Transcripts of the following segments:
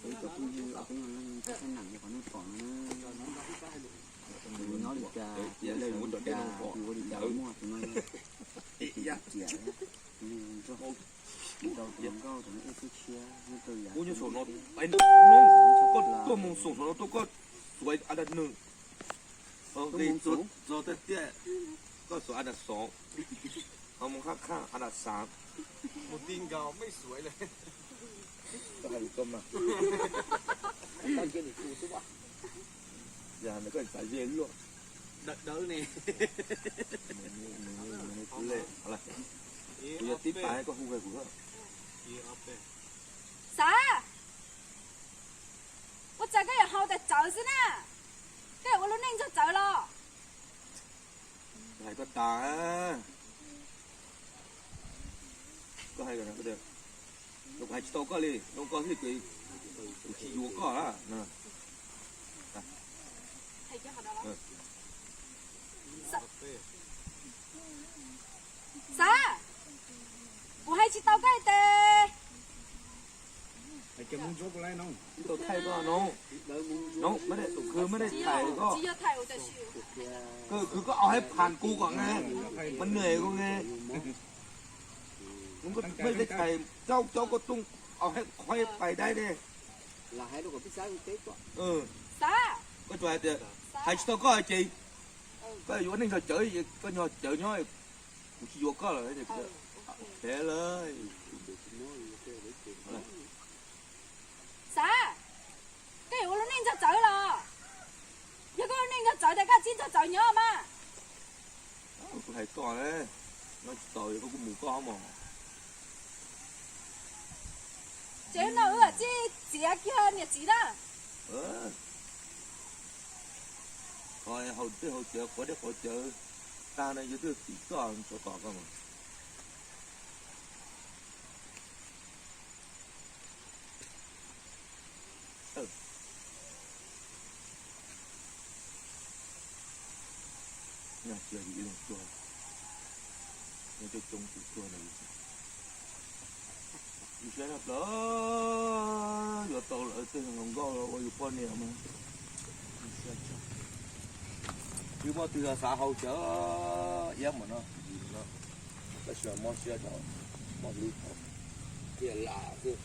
Peb cov phooj ywg ob peb leeg peb sab nees li qhov nej pom no na, nyob li cas, ua li cas, ua li cas muaj tus no, tus ciam, tus ntsog, tus rau tus hluas nkauj, tus no ej tub tshiab nyob rau yav, koj tuaj mus xoom saum no tuaj koj xuav a dab nws, txog tiaj tiaj koj xuav a dab xov, ho mus qab qab a dab xav, mus ti nkaus mej xuav lawm. Koj hais li koj mas, yog koj xav ze luaj. Kuv yog tib pas koj hu hais kuv. Xav, ua cas koj yuav haus tas tsawv xwb na? Koj yuav ua lub neej ntsog tsawv los? Hais koj tas, koj hais, kuv hais tsis tau koj li, zoo koj thiaj, kuv tsis yuav koj. Xav, kuv hais tsis tau koj tes. Tau thaij koj no, no, tus khwv mej dej thais koj, khwv koj au hais pham kuv kom nge, mas nws kuv nge, mej dej thais cauj cauj koj tuaj au hais qhov pais dai ne. Koj tsuas hais tias hais tsis tau koj ces koj yuav ua neej ntsog cawv, koj nyob cawv nyob, kuv tsis yuav koj lawm. Xav, koj yuav ua lub neej ntsog tsawv los? Yog koj ua neej ntsog tsawv tas koj txib ntsog tsawv nyob mas. Kuv hais koj, nyob tsis tau koj kuj mus koj mog. Ces no wb txib txiav kiag niam txiv na. Qhov haus dej haus cawv, qhov dej qhov cawv tag no yog twb tim koj tsov tom koj mas. Nyob tsis yog ib leeg tuag, nyob coob coob tus tuag no. Yus siab tshaj plaws, yuav tau lawv tej hluas nkauj los ua yus poj niam mas. Tsis muaj twg xav haus cawv iab mas no, tab sis mob siab thaum, mob hlwb thaum, thiaj lam xwb.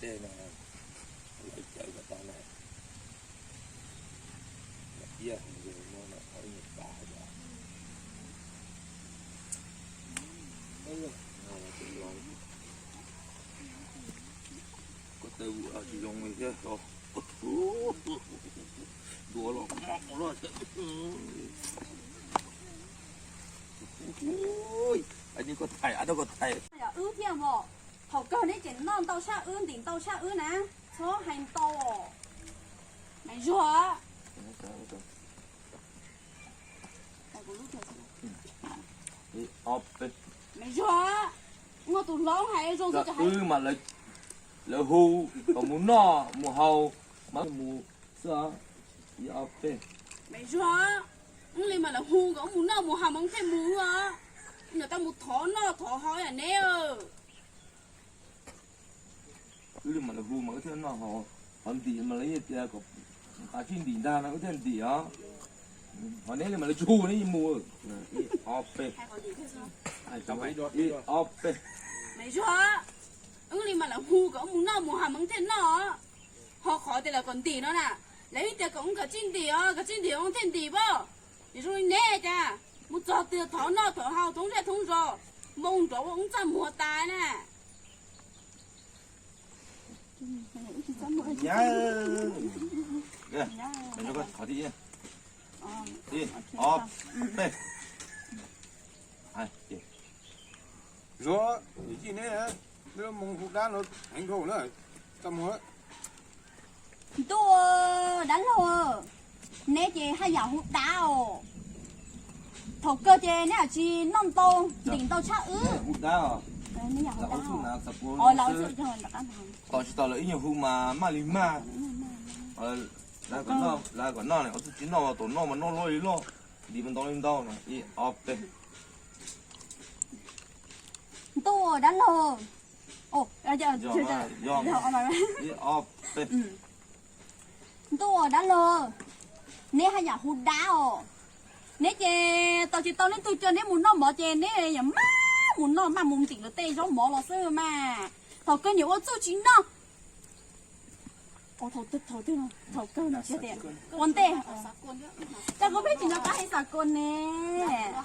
Tej no lawv cawv kom tag na. Iab no no ib nyuag pas hais tias koj tes vwm tsis zoo li thiab, duav los mos loj. Koj thaij, ab, koj thaij. Wb thiaj mos, thaum kawg neb tseem noj ntau tshaj wb, ntim ntau tshaj wb na, txhob hais ntau. Maiv Zuag, Maiv Zuag, muaj tus hlob hais zoo xwb, wb mas lawv hu kom mus noj mus haus mas mus xwb. Maiv Zuag, wb li mas lawv hu kom wb mus noj mus haus mas wb thiaj mus os. Wb niam tau mus thov noj thov haus yam neb. Wb li mas lawv hu mas wb thiaj noj haus, ho ntim mas lawv yeej tias kom nqa tsij ntim ntag no wb thiaj ntim os. Ho neb li mas lawv tsis hu neb yeej mus. Ib ob peb, ib ob peb. Maiv Zuag, wb li mas lawv hu kom wb mus noj mus haus mas wb thiaj noj. Ho qhov tias lawv kom ntim no na, lawv yeej tias kom wb kav tsij ntim os, kav tsij ntim wb thiaj ntim pob. Nws zoo li neb cas mus txog twg thov noj thov haus thoob zej thoob zos, moo nrov ua wb txaj muag tas na. Nyab, qhov thib ib, ib ob peb. Zuag, neb mus hu dab no heev dhau na, txaj muag. Ntuj, dab laug, neb ces haj yam hu dab os. Thaum kawg ces neb haj tsis noj ntau ntim ntau tshaj wb. Tos tsis tau lawv ib nyuag hu mas maj li maj. Lawv kom noj, lawv kom noj, tsis noj, thaum noj mas noj loj li loj, ntim mas ntau li ntau no. Ib ob peb. Ntuj dab laug. Ntuj dab laug, neb haj yam hu dab os. Neb ces tos tsis tau leej twg coj neb mus noj mov ces neb yam maj mus noj, maj mus ntim lawv tej zaub mov los xwb mas. Thaum kawg niam ua txuj tsis noj. Thaum kawg no tias ua ntej, cas kuv pheej tsis nco qab hais xav kos ne.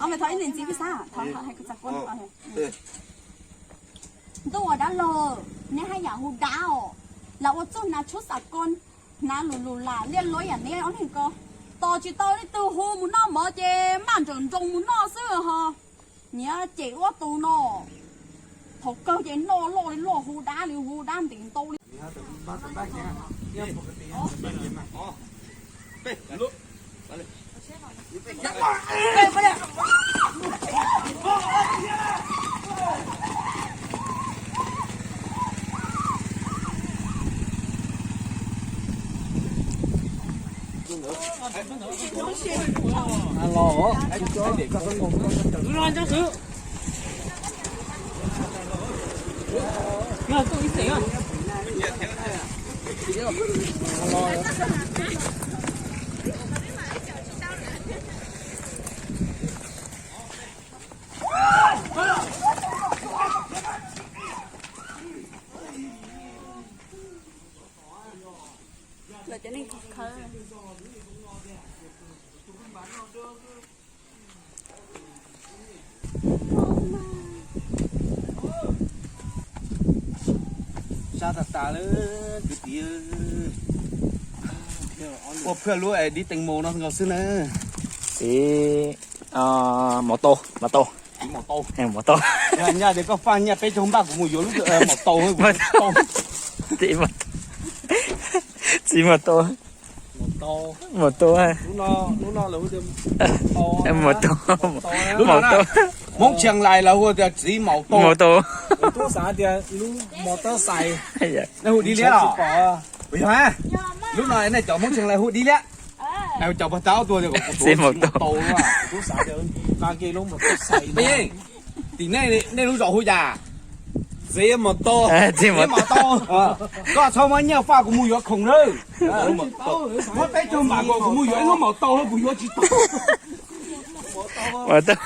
Os, mas thov ib niam txiv peb xav, thov hais xav kos. Ntuj uas dab laug, neb haj yam hu dab os. Lam ua txuj hnav tshub xav kos, hnav lus lus lam liaj luab yam neb ob leeg ko. Tos tsis tau leej twg hu mus noj mov ces maj nrawm nroos mus noj xwb ho. Niam cem ob tug no, thaum kawg ces noj loj li loj, hu dab li hu dab ntev ntau li. Sab tas tas lawm kwv tij. Ua phuaj lub es dib tees mus no nkaus xwb na. Txiv mos tau, mos tau. Mos tau. Mos tau. Yog nyaj tias koj faj nyaj peb caug npaj kuv mus yuav lub mos tau. Txiv mos tau. Txiv mos tau. Mos tau. Mos tau. Lub no na, Hmoob Tsheej Lais lawv hu tias txiv maus tau. Maus tau. Nej hu Dib Liab los? Puas yog? Lub no nej cov Hmoob Tsheej Lais hu Dib Liab. Cov puag ta ob tug tias txiv maus tau. Peb Yeej, tim nej, nej lub zos hu cas? Txiv maus tau. Txiv maus tau. Koj txhob muab nyiaj faj kuv mus yuav khoom nawb. Muab peb caug npaj kom kuv mus yuav ib lub maus tau, kuv yuav tsis tau. Maus tau.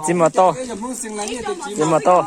Txiv maus tau. Txiv maus tau.